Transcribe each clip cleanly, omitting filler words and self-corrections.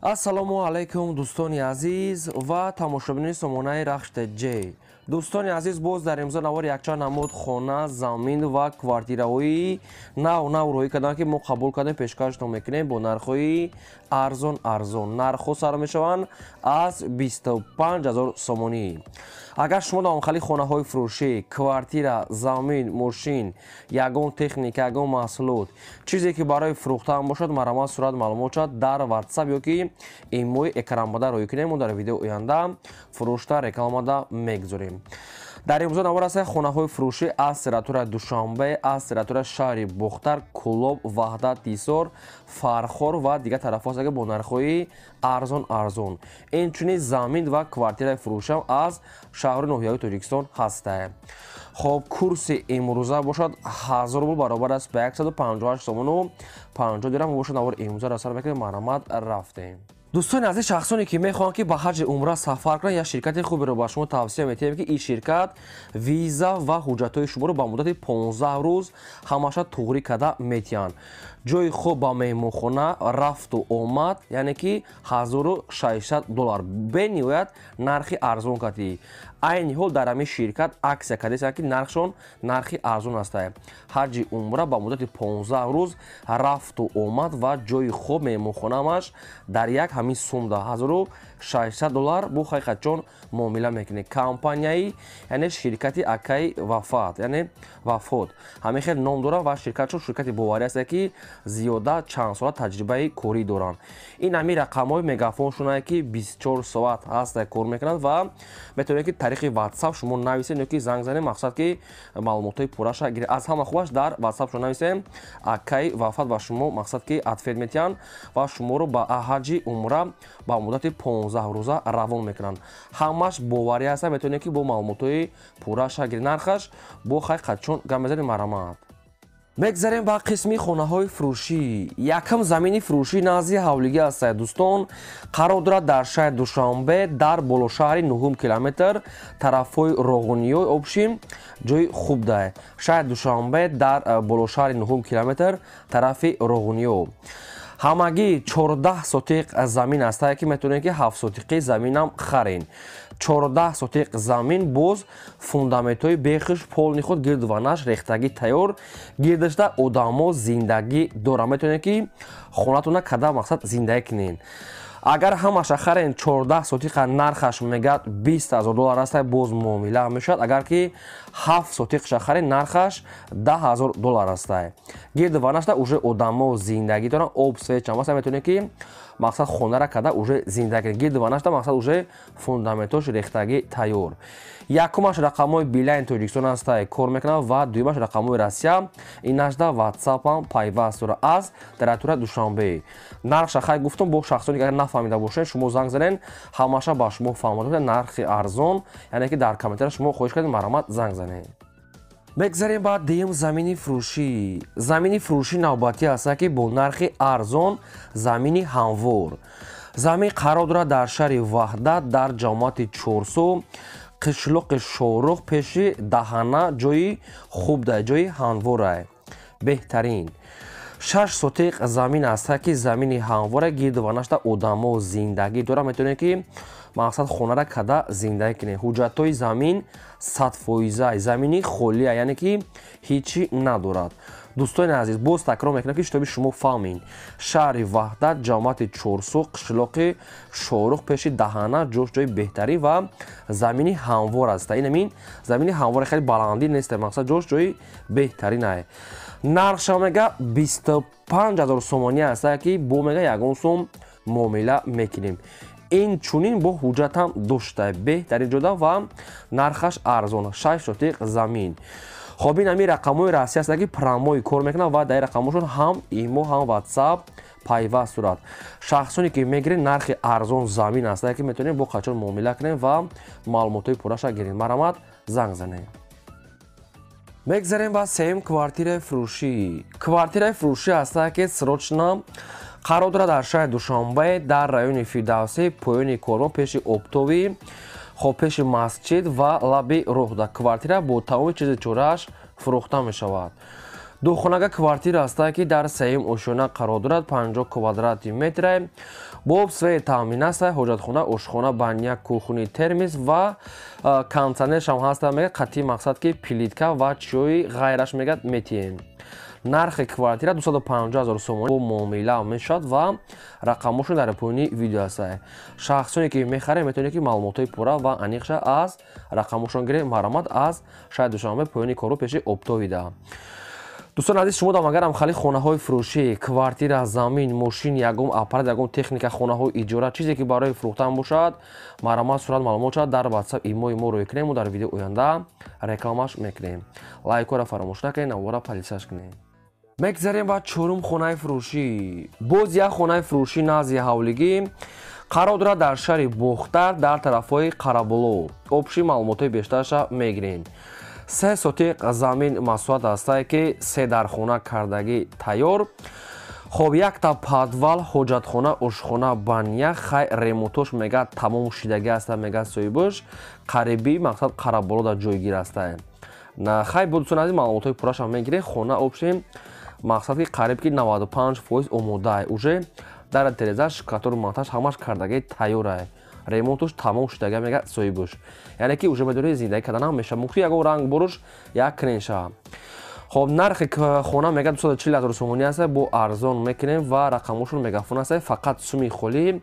Ассалому алайкум, дӯстони азиз ва тамошобинони сомонаи Рахш ТЖ. Дӯстони азиз, боз дар имзо навори якчанд намуд хона, замин ва квартираҳои нав нав роҳӣ карданд, ки мо қабул кардем, пешкаштон мекунем бо нархҳои арзон арзон. Нархҳо сар мешаванд аз 25 ҳазор сомонӣ. Агар шумо дар хонаҳои фурӯшӣ, квартира, замин, мошин, ягон техника, ягон маҳсулот, чизе ки барои фурӯхтан бошад, марҳамат, сурат маълумот шавад дар WhatsApp ё ки имои экранбада роҳӣ кунем. Мо дар видео оянда фурӯшта рекламада мегузорем. Дар имрӯза навор аст хонаҳои фурӯшӣ аз территорияи Душанбе, аз территорияи шаҳри Бохтар, Кӯлоб, Ваҳдат, Ҳисор, Фархор ва дигар тарафҳо аст, бо нархҳои арзон арзон. Инчунин замин ва квартираи фурӯшиам аз шаҳру ноҳияҳои Тоҷикистон ҳастанд. Хоб, курси имрӯза бошад 1000 рубл баробар аст ба 158 сомону 50 дирам бошад. Навори имрӯза сар мекунем, марҳамат, рафтем. Дӯстони азиз, шахсоне ки мехоҳанд, ки ба ҳаҷи умра сафар кунанд, як ширкати хуберо ба шумо тавсия метиҳем, ки ин ширкат виза ва ҳуҷҷатҳои шуморо ба муддати 15 рӯз ҳамаша туғрӣ карда метиҳанд. Ҷои хоб ба меҳмонхона, рафту омад, яъне ки 1600 доллар, бениҳоят нархи арзон кардӣ. Айни ҳол дар ҳамин ширкат аксия кардастанд, ки нархшон нархи арзон аст. Ҳаҷи умра ба муддати 15 рӯз, рафту омад ва ҷои хоб меҳмонхонаамаш дар як ҳамин сумда 1600 доллар бо ҳақиқатҷон муомила мекунед. Компанияи, яъне ширкати акаи Вафат, яъне Вафот, ҳамин хел ном дорад ва ширкатшон ширкати боварӣ аст, ки зиёда чанд сола таҷрибаи корӣ доранд. Ин ҳамин рақамҳои мегафоншонае, ки 24 соат ҳаста кор мекунанд ва метавонед, ки тариқи WhatsApp шумо нависед ё ки занг занед, мақсад ки маълумотҳои пурраша гиред. Аз ҳама хубаш дар WhatsApp шумо нависем, акаи Вафат ба шумо мақсад ки ответ метиҳанд ва шуморо ба ҳаҷи умра ба муддати 15 рӯза равон мекунанд. Ҳамаш боварӣ ҳаста, метавонед, ки бо маълумотҳои пурраша гиред. Нархаш бо ҳақиқатчон гап мезанем, марҳамат. Мегзарем ба қисми хонаҳои фурӯшӣ. Якам замини фурӯшӣ назди ҳавлигӣ аст, дӯстон, қарор дорад дар шаҳри Душанбе, дар болошаҳри 9 километр, тарафҳои Роғуниёй обшим, ҷои хуб да. Шаҳри Душанбе, дар болошаҳри 9 километр, тарафи Роғуниё. Ҳамагӣ 14 сотиқ замин аст, ки метавонед, ки 7 сотиқи заминам харен. 14 сотиқ замин, боз фундаментҳои бехиш, полный худ гирду ванаш рехтагӣ тайёр, гирдашда одамо зиндагӣ доранд. Метавонед, ки хонатона када мақсад зиндагӣ кунед. Агар ҳамаша харен 14 сотиқа, нархаш мегӯяд 20 ҳазор доллар аст, боз муомила мешавад. Агар ки 7 сотиқша харен, нархаш 10 ҳазор доллар аст. Гирду ванашда уже одамо зиндагӣ доранд, об, свет чам аст, метавонед, ки мақсад хонара када уже зиндагӣ кунед. Гирду ванашда мақсад уже фундаментош рехтагӣ тайёр. Якумаш рақамҳои Билайн Тоҷикистон аст, кор мекунад, ва дуюмаш рақамҳои Россия. Инашда WhatsApp-ам пайваст дорад аз территорияи Душанбе. Нархша хай гуфтам, бо шахсоне ки агар нафаҳмида бошед, шумо занг занед, ҳамаша ба шумо фаҳмода, нархи арзон, яъне ки дар комментария шумо хоҳиш кардед, марҳамат, занг занед. Мегзарем ба дуюм замини фурӯшӣ. Замини фурӯшӣ навбатӣ аст, ки бо нархи арзон, замини ҳамвор. Замин қарор дорад дар шаҳри Ваҳдат, дар ҷамоати Чорсу, қишлоқи Шорух, пеши даҳана, ҷои хуб да, ҷои ҳамворае, беҳтарин. 6 сотиқ замин аст, ки замини ҳамвора, гирду ванашда одамо зиндагӣ дорад, метавонед, ки мақсад хонара када зиндагӣ кунед. Ҳуҷҷатҳои замин 100%, замини холия, яъне ки ҳечи надорад. Дӯстони азиз, боз такрор мекунам, ки шитоби шумо фаҳмед: шаҳри Ваҳдат, ҷамоати Чорсу, қишлоқи Шорух, пеши даҳана, ҷош ҷои беҳтарин ва замини ҳамвор аст. Ин ҳамин замини ҳамвор хеле баландӣ нест, мақсад ҷош ҷои беҳтарин. Нархша мега 25 ҳазор сомонӣ аст, ки бо мега ягон сум муомила мекунем. Ин чунин бо ҳуҷҷатам дошта, беҳтарин ҷода ва нархаш арзон, 6 сотиқ замин. Хоб, ин ҳамин рақамҳои Россия аст, ки прямой кор мекунанд ва дар рақамҳошон ҳам имо, ҳам WhatsApp пайваст сурат. Шахсоне ки мегиред, нархи арзон замин аст, ки метавонед бо қачон муомила кунед ва маълумотҳои пурраша гиред. Марҳамат, занг занед. Мегзарем ба сеюм квартираи фурӯшӣ. Квартираи фурӯшӣ аст, ки срочно қарор дорад дар шаҳри Душанбе, дар райони Фирдавсӣ, поёни корвон, пеши оптовӣ, хоб, пеши масҷид ва лаби роҳда. Квартира бо тамоми чизи чорааш фурӯхта мешавад. Духонага квартира аст, ки дар сеюм ошёна қарор дорад, 50 квадрати метре. Бо свет таъмин аст, ҳоҷатхона, ошхона, баня, кухни, термис ва кондиционершам ҳаста, мега қатъи мақсад ки плитка ва чиёи ғайраш мегад метиҳем. Нархи квартира 250 000 сомонӣ бо муомила мешавад ва рақамошон дар поёни видео аст. Шахсоне ки мехарем, метавонед ки маълумотҳои пурра ва аниқша аз рақамошон гирем. Марҳамат, аз шаҳри Душанбе, поёни кору, пеши Оптовида. Дӯстон азиз, шумо дам агарам хали хонаҳои фурӯшӣ, квартира, замин, мошин, ягон аппарат, ягон техника, хонаҳои иҷора, чизе ки барои фурӯхтан бошад, марҳамат, сурат, маълумот шавад дар WhatsApp, имои мо рӯй кунем, мо дар видео оянда рекламаш мекунем. Лайкҳоро фаромӯш накунед, навора подписаться кунед. Мегзарем ба чорум хонаи фурӯшӣ. Боз як хонаи фурӯшӣ назди ҳавлигӣ қарор дорад дар шаҳри Бохтар, дар тарафҳои Қарабуло. Общий маълумотҳои бештарша мегирем. 3 сотиқ замин масоҳат ҳастае, ки се дархона кардагӣ тайёр. Хоб, якта подвал, ҳоҷатхона, ошхона, баня. Хай, ремонтош мега тамом шидагӣ аста, мега соҳибош. Қариби мақсад Қараболо дар ҷойгир астае. Хай, бо дӯстон азиз, маълумотҳои пуррашам мегирем. Хона общем мақсад ки қариб ки 95% омодае, уже дар терезаш, штукатур, монтаж ҳамаш кардагӣ тайёрае, ремонтуш тамом шудага, мега соҳибуш. Яъне ки уже медори зиндагӣ карданам мешавад, мумкин ягон ранг боруш як кренша. Хоб, нархи хона мега 240 000 сомонӣ аст, бо арзон мекунем ва рақамошон мегафон аст. Фақат суми холӣ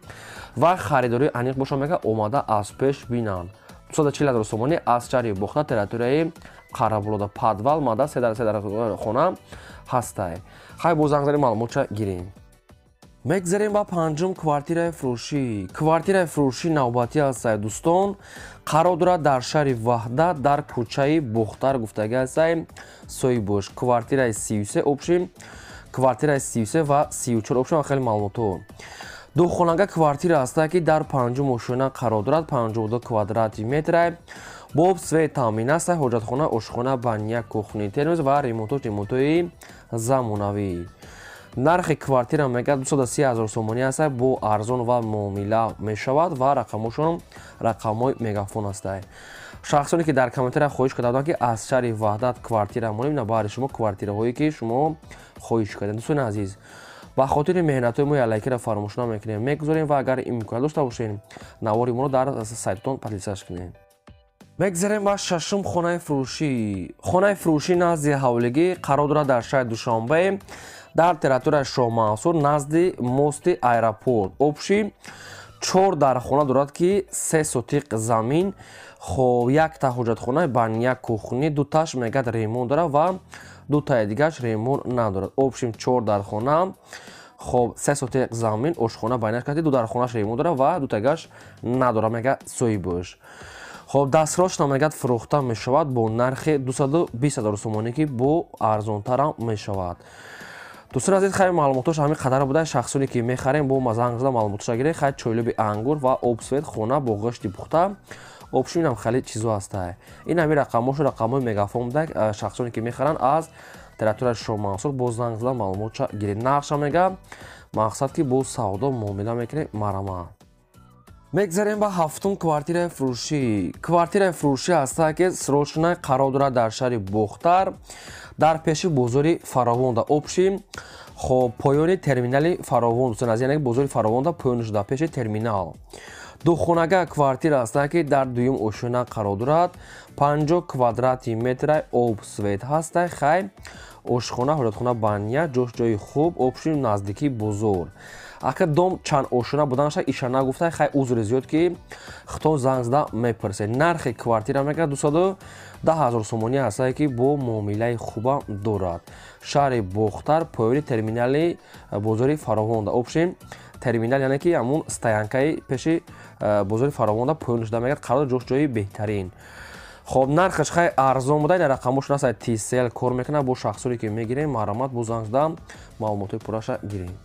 ва харидории аниқ боша, мега омада аз пеш бинанд. 240 000 сомонӣ аз шаҳри Бохта, территорияи Қарабулода, подвал мада, се дар се дар хона ҳастай. Хай, бо занг зани, маълумотша гирем. Мегзарем ба панҷум квартираи фурӯшӣ. Квартираи фурӯшӣ навбатӣ ҳастай, дӯстон, қарор дорад дар шаҳри Ваҳдат, дар кӯчаи Бохтар гуфтагӣ ҳастай соҳибош. Квартираи 33, общем квартираи 33 ва 34, общем хеле маълумотҳо. Духонага квартира ҳастае, ки дар панҷум ошёна қарор дорад, 52 квадрати метра, бо свет таъмин аст, ҳоҷатхона, ошхона, баня, кухни, термос ва ремонтош ремонтҳои замонавӣ. Нархи квартира мега 230 000 сомонӣ аст, бо арзон ва муомила мешавад ва рақамошон рақамҳои мегафон ҳастанд. Шахсоне ки дар комментария хоҳиш карда буданд, ки аз шаҳри Ваҳдат квартира монем, на баҳри шумо квартираҳое ки шумо хоҳиш кардед. Дӯстони азиз, ба хотири меҳнатҳои мо лайкиро фаромӯш намекунем, мегузорем ва агар имконият дошта бошем, навори моро дар сайтатон подписаться кунед. Мегзарем ба шашум хонаи фурӯшӣ. Хонаи фурӯшӣ назди ҳавлигӣ қарор дорад дар шаҳри Душанбе, дар территорияи Шоҳмансур, назди мости аэропорт. Общий чор дархона дорад, ки 3 сотиқ замин, хоб, якта ҳоҷатхона, баня, кухни, дуташ мегад ремонт дорад ва дутаи дигараш ремонт надорад. Общем чор дархона, хоб, 3 сотиқ замин, ошхона, баняш карди, ду дархонаш ремонт дорад ва дутагаш надорад, мега соҳибош. Хоб, дастрочно мегад фурӯхта мешавад бо нархи 220 000 сомонӣ, ки бо арзонтарам мешавад. Дӯстон азиз, хайр, маълумотош ҳамин қадар буда. Шахсоне ки мехарем, бо занг зада, маълумотоша гиред. Хайр, чойлуби ангур ва об, свет, хона бо ғишти пухта, общем инам хеле чизо ҳаста. Ин ҳамин рақамошо рақамҳои мегафон буда. Шахсоне ки мехаранд, аз территорияи Шоҳмансур бо занг зада, маълумотша гиред. Нархша мега мақсад ки бо савдо муомила мекунем, марҳамат. Мегзарем ба ҳафтум квартираи фурӯшӣ. Квартираи фурӯшӣ ҳаста, ки срочно қарор дорад дар шаҳри Бохтар, дар пеши бозори Фаровонда, общий хоб, поёни терминали Фаровон, дӯстон аз, яъне бозори Фаровонда поён шуда, пеши терминал. Духонага квартира ҳаста, ки дар дуюм ошёна қарор дорад, 50 квадрати метра, об, свет ҳаста. Хай, ошхона, ҳоҷатхона, баня, ҷош ҷои хуб, общий наздикии бозор. Ака, дом чанд ошёна буданаша иша нагуфта. Хай, узри зиёд, ки хитон занг зада мепурсед. Нархи квартира мега 210 000 сомонӣ ҳастае, ки бо муомилаи хуба дорад. Шаҳри Бохтар, поёни терминали бозори Фаровонда, общем терминал, яъне ки ҳамун стоянкаи пеши бозори Фаровонда поён шуда мегад қарор, ҷош ҷои беҳтарин. Хоб, нархаш хай арзон буда. Ин рақамош наста, Tcell кор мекунад. Бо шахсоне ки мегирем, марҳамат, бо занг зада, маълумотҳои пурраша гирем.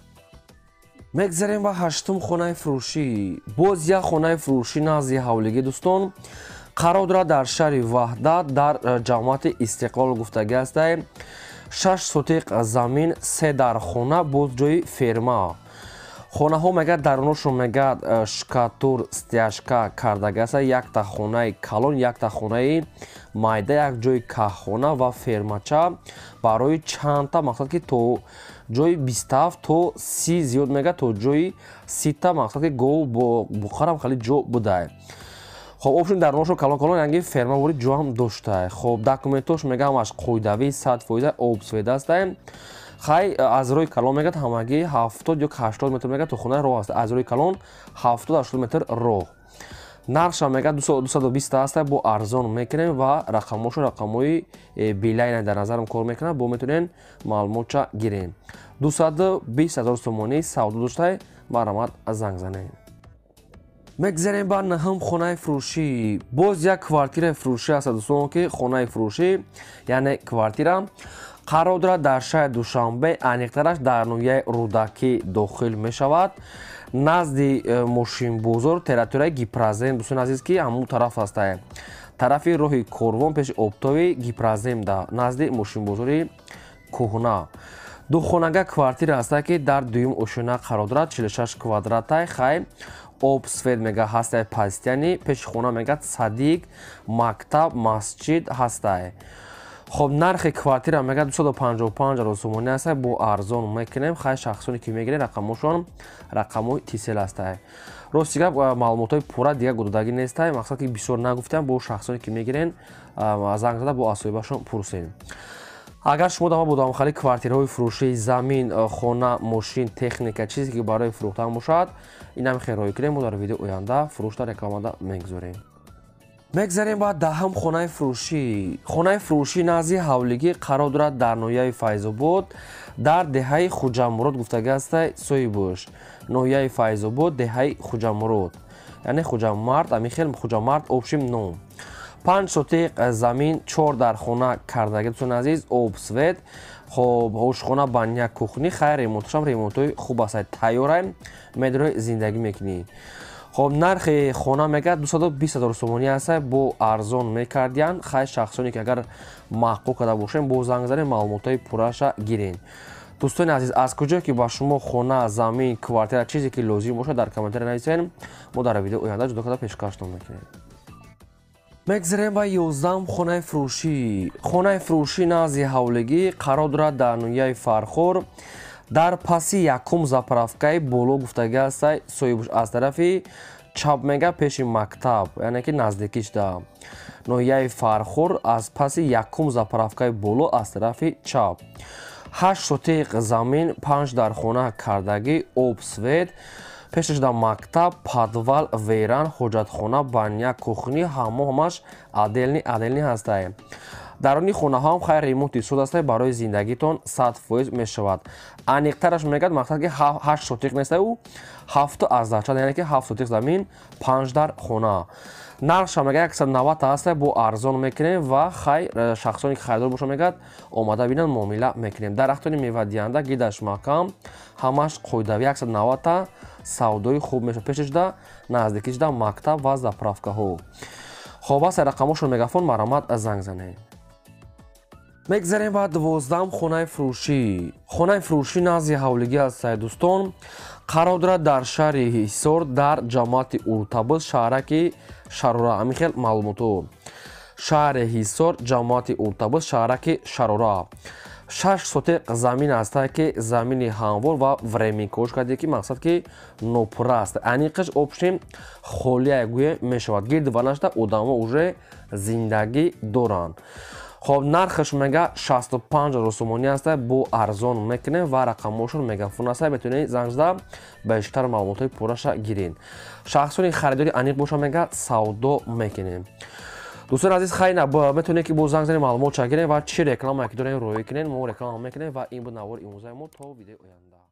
Мегзарем ба ҳаштум хонаи фурӯшӣ. Боз як хонаи фурӯшӣ назди ҳавлигӣ, дӯстон, қарор дорад дар шаҳри Ваҳдат, дар ҷамоати Истиқлол гуфтагӣ ҳастай. 6 сотиқ замин, се дархона, боз ҷои ферма. Хонаҳо мегӯяд даруношон мегӯяд штукатур, стяжка кардагӣ аст. Якта хонаи калон, якта хонаи майда, як ҷои каххона ва фермача барои чандта, мақсад ки то Ҷои 27 то 30 зиёд мега, то ҷои 30 та мақсад ки гов бо буқарам хеле ҷо будай. Хоб, общем дар ношо калон калон янги ферма вори ҷо ҳам доштай. Хоб, документош мега ҳамаш қоидавӣ 100% об свет астай. Хай, аз роҳи калон мегӯяд ҳамагӣ 70 ё 80 метр мегӯяд то хонаи роҳ аст. Аз роҳи калон 70-80 метр роҳ. Нархшам мегӯяд 220 аст, бо арзон мекунем ва рақамошо рақамҳои билайна дар назарам кор мекунад, бо метавонем маълумотча гирем. 220 ҳазор сомонӣ савдо доштай, марҳамат занг занед. Мегзарем ба наҳум хонаи фурӯшӣ. Боз як квартираи фурӯшӣ аст, дӯстон, ки хонаи фурӯшӣ, яъне квартира қарор дорад дар шаҳри Душанбе, аниқтараш дар ноҳияи Рӯдакӣ дохил мешавад, назди мошинбозор, территорияи Гипрозем. Дӯстони азиз, ки ҳамун тараф ҳастае, тарафи роҳи Корвон, пеши обтоби Гипрозем, да назди мошинбозори кӯҳна. Духонага квартира ҳастае, ки дар дуюм ошёна қарор дорад, 46 квадратай. Хай, об свет мега ҳастае пастияни, пеши хона мегӯяд садик, мактаб, масҷид ҳастае. Хоб, нархи квартира мегӯяд 255 ҳазор сомонӣ аст, бо арзон мекунем. Хай, шахсоне ки мегиред, рақамошон рақамҳои Тисел ҳастае. Рости гап, маълумотҳои пурра дигар гудодагӣ нестае, мақсад ки бисёр нагуфтам, бо шахсоне ки мегирен занг зада бо асоибашон пурсем. Агар шумо дама бо дамхали квартираҳои фурӯшии замин, хона, мошин, техника, чизе ки барои фурӯхтан бошад, инам хел роҳӣ кунем, мо дар видео оянда фурӯшта рекламада мегузорем. Мегзарем ба даҳум хонаи фурӯшӣ. Хонаи фурӯшӣ назди ҳавлигӣ қарор дорад дар ноҳияи Файзобод, дар деҳаи Хуҷамурод гуфтагӣ ҳастай соҳибуш. Ноҳияи Файзобод, деҳаи Хуҷамурод, яъне Хуҷамард, ами хел Хуҷамард общим ном. 5 сотиқ замин, 4 дар хона кардагӣ, дӯстони азиз, об свет. Хоб, ошхона, баня, кухни, хайр, ремонташам ремонтҳои хуб аст, тайёрай, медрои зиндагӣ мекунӣ. Хоб, нархи хона мегӯяд 220 ҳазор сомонӣ аст, бо арзон мекардиянд. Хай, шахсоне ки агар маъқул карда бошем, бо занг занем, маълумотҳои пурраша гирем. Дӯстони азиз, аз куҷое ки ба шумо хона, замин, квартира, чизе ки лозим бошад, дар комментария нависен, мо дар видео оянда ҷудо карда пешкаштон мекунем. Мегзарем ба 11 хонаи фурӯшӣ. Хонаи фурӯшӣ назди ҳавлигӣ қарор дорад дар ноҳияи Фархор, дар паси якум заправкаи боло гуфтагӣ ҳастай соҳибуш, аз тарафи чап мега пеши мактаб, яъне ки наздикиш да ноҳияи Фархор, аз паси якум заправкаи боло аз тарафи чап. 8 сотиқ замин, 5 дар хона кардагӣ, об свет, пешаш да мактаб, подвал, веран, ҳоҷатхона, баня, кухни, ҳамо ҳамаш отдельный отдельный ҳастае. Даруни хонаҳоам хайр ремонти суд ҳастае, барои зиндагитон 100% мешавад. Аниқтараш мегӯяд мақсад ки 8 сотиқ нестае, ӯ 7,4, яъне ки 7 сотиқ замин, 5 дар хона. Нархша мегӯяд 190 ҳастае, бо арзон мекунем ва хай шахсоне ки харидор бошанд, мегӯяд омада бинанд, муомила мекунем. Дарахтони мевадиҳанда гидаш маҳкам, ҳамаш қоидавӣ, 190 савдои хуб мешавад. Пешаш да наздикиш да мактаб ва заправкаҳо. Хоб, аст рақамошон мегафон, марҳамат занг занед. Мегзарем ба 12 хонаи фурӯшӣ. Хонаи фурӯшӣ назди ҳавлигӣ ҳастае, дӯстон, қарор дорад дар шаҳри Ҳисор, дар ҷамоати Уртабыз, шаҳраки Шарора. Ҳамин хел маълумотҳо. Шаҳри Ҳисор, ҷамоати Уртабыз, шаҳраки Шарора. 6 сотиқ замин ҳастае, ки замини ҳамвор ва временкош кардем, ки мақсад ки нопурра аст. Аниқаш общем холия гӯя мешавад. Гирди ванашда одамо уже зиндагӣ доранд. Хоб, нархаш мега 65 ҳазор сомонӣ аст, бо арзон мекунем ва рақамҳошон мегафон аст, метавонед занг зада бештар маълумотҳои пурраша гиред. Шахсони харидори аниқ боша, мега савдо мекунем. Дӯстони азиз, хайр, метавонед ки бо занг занед, маълумотша гиред ва чӣ реклама ки дорем роҳӣ кунед, мо реклама мекунем. Ва ин буд навори имрӯзаи мо. То видеои оянда.